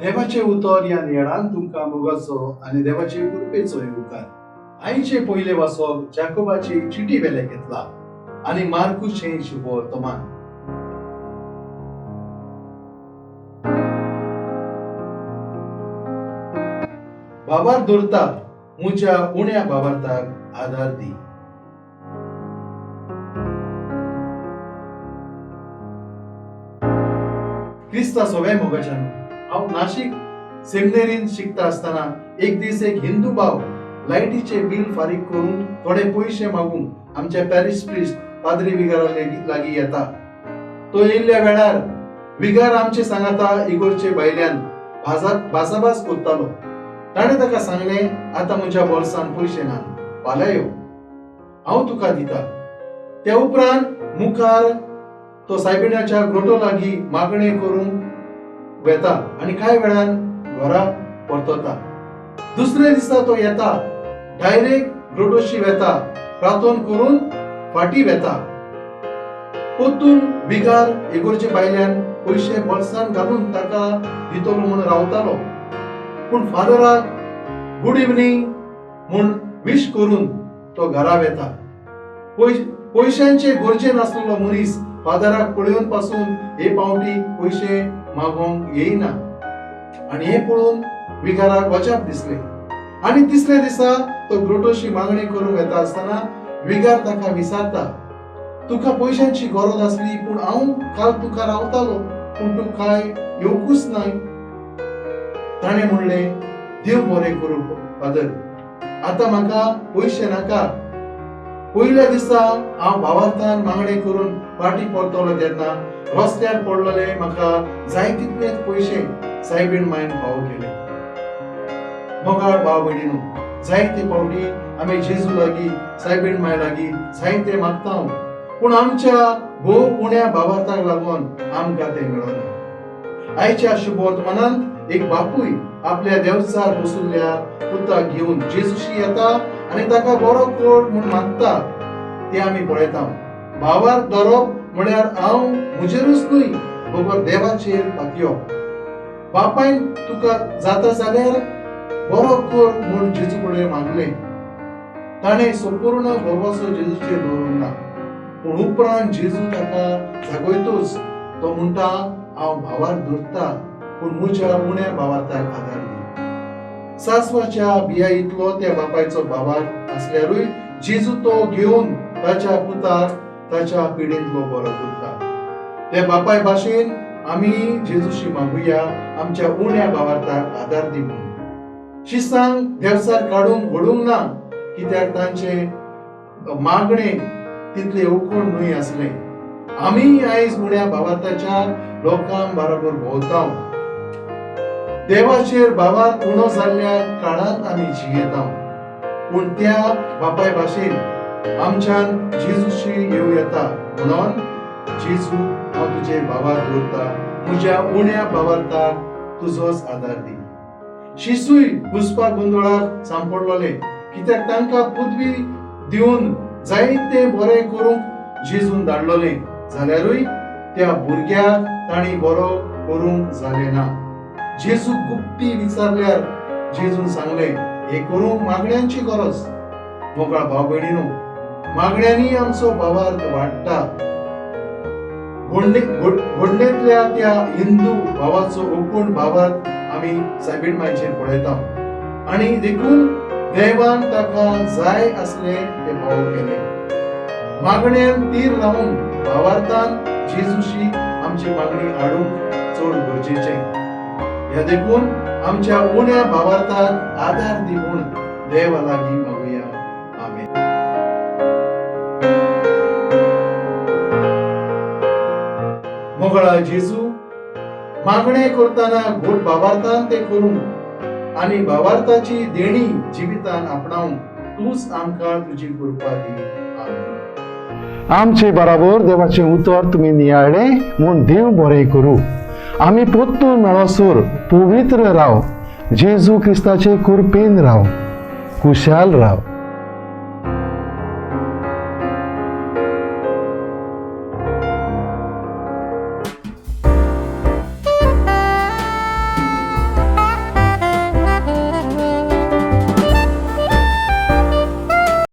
देवाचें उतर ह्या नियाळान तुमकां मोगाचो आनी देवाचे कृपेचो येवकार. आयचे पयले वाचप जाकोबाची चिटी वेले घेतला आनी मार्कुचें शुभवर्तमान. बाबार दवरता म्हज्या उण्या बाबार्थाक आदार दी. क्रिस्ता सोवे मोगाच्यान हांव नाशिक सेमिनेरीन शिकता आसतना एक दीस एक हिंदू भाव लायटीचे बिल फारीक करूंक थोडे पयशे मागूंक आमच्या पॅरिश प्रिस्ट पाद्री विगारा लागीं येता. तो येयल्ल्या वेळार विगार आमचे सांगाता इगोरचे भायल्यान भासाभास करतालो. ताणें ताका सांगलें, आतां म्हज्या बोल्सान पयशे ना, फाल्यां यो, हांव तुका दिता. त्या उपरांत मुखार तो सायबिण्याच्या ग्रोटो लागीं मागणें करूंक वेता आनी कांय वेळान घरा परतता. दुसऱ्या दिसा तो येता, डायरेक्ट ग्रोटोशी वेता, प्रार्थन करून फाटी वेता. परतून विगार इगोरचे भायल्यान पयशे बोल्सान घालून ताका दितलो म्हूण रावतालो, पूण फादराक गुड इवनींग म्हूण विश करून तो घरा वेता. पयशांचे गरजे नासलेलो मनीस फादराक पळोवन पासून हे पावटी पयशे मागोवंक येयना आनी हें पळोवन विगाराक अजाप दिसलें. आनी तिसऱ्या दिसा तो ग्रोटोशी मागणी करूंक वेता आसतना विगार ताका विचारता, तुका पयशांची गरज आसली, पूण हांव काल तुका रावतालो, पूण तूं कांय येवकूच नाय. ताणें म्हणलें, देव बरें करूं फादर, आतां म्हाका पयशे नाका. पयल्या दिसा हांव भावार्थान मागणें करून पाटी परतलो तेन्ना रस्त्यार पडलेले म्हाका जाय तितलेच पयशे सायबीण मायन फावो केले. मोगाळ भाव भयणीनू, जायते फावटी आमी जेजू लागीं सायबीण माय लागीं जायते मागता, पूण आमच्या भोव उण्या भावार्थाक लागून आमकां तें मेळना. आयच्या शुभवर्तमानांत एक बापूय आपल्या देवचार बसुल्ल्या पुताक घेवन जेजूशी येता आनी ताका बरो कर म्हूण मागता तें आमी पळयता. भावार्थ धरप म्हळ्यार हांव म्हजेरूच न्हय बगर देवाचेर पातयेवप. बापायन तुका जाता जाल्यार बरो कर म्हूण जेजू कडेन मागलें. ताणें संपूर्ण भरवंसो जेजूचेर दवरूंक ना, पूण उपरांत जेजू ताका जागयतूच तो म्हणटा, हांव भावार्थ धरता, पूण म्हज्या उण्या भावार्थाक आदार दी. सासवाच्या बिया इतलो त्या बापायचो भावार्थ आसल्यारूय जेजू तो घेवन ताच्या पुताक ताच्या पिडेंतलो बरो करता. त्या बापाय भाशेन आमी जेजूशी मागुया, आमच्या उण्या भावार्थाक आदार दी म्हणून. शिसांक देवचार काडूंक घडूंक ना, कित्याक तांचे मागणे तितले उकोण न्हय आसले. आमी आयज उण्या भावार्थाच्या लोकां बरोबर भोंवता. देवाचेर भावार्थ उणो जाल्ल्या काळांत आमी जियेता, पूण त्या बापाय भाशेन आमच्यान जेजूशी येवं येता. म्हणून जेजू, हांव तुजेर भावार्थ दवरता, म्हज्या उण्या भावार्थाक तुजोच आदार दी. शिसूय घुसपा गोंदळाक सांपडलोले, कित्याक तांकां पदवी दिवन जायते बरें करूंक जेजून धाडलोले, जाल्यारूय त्या भुरग्याक तांणी बरो करूंक जालें ना. जेजू गुप्ती विचारल्यार जेजून सांगलें, हें करूंक मागण्यांची गरज. मोगाळ भाव भयणीनू, मागण्यांनी आमचो भावार्थ वाडटा. घोडणेंतल्या त्या हिंदू भावाचो ओकूण भावार्थ आमी सायबीण मायचेर पळयता आनी देखून देवान ताका जाय आसले ते फावो केले. मागण्यान तीर रावून भावार्थान जेजूशी आमची मागणी हाडूंक चड गरजेचें. ह्या देखून आमच्या उण्या भावार्थाक आदार दी म्हूण देवा लागीं मागुया. आमेन. मोगळा जेजू, मागणे करतना घोट भावार्थान ते करूंक आनी भावार्थाची देणी जिवितान आपणावंक तूंच आमकां तुजी कृपा दी. आमेन. आमचे बराबर देवाचें उतर तुमी नियाळ्ळें म्हूण देव बरें करूं. आमी पोत्तून मेळोसर पवित्र राव, जेजू क्रिस्ताचे कृपेन राव, खुशाल राव.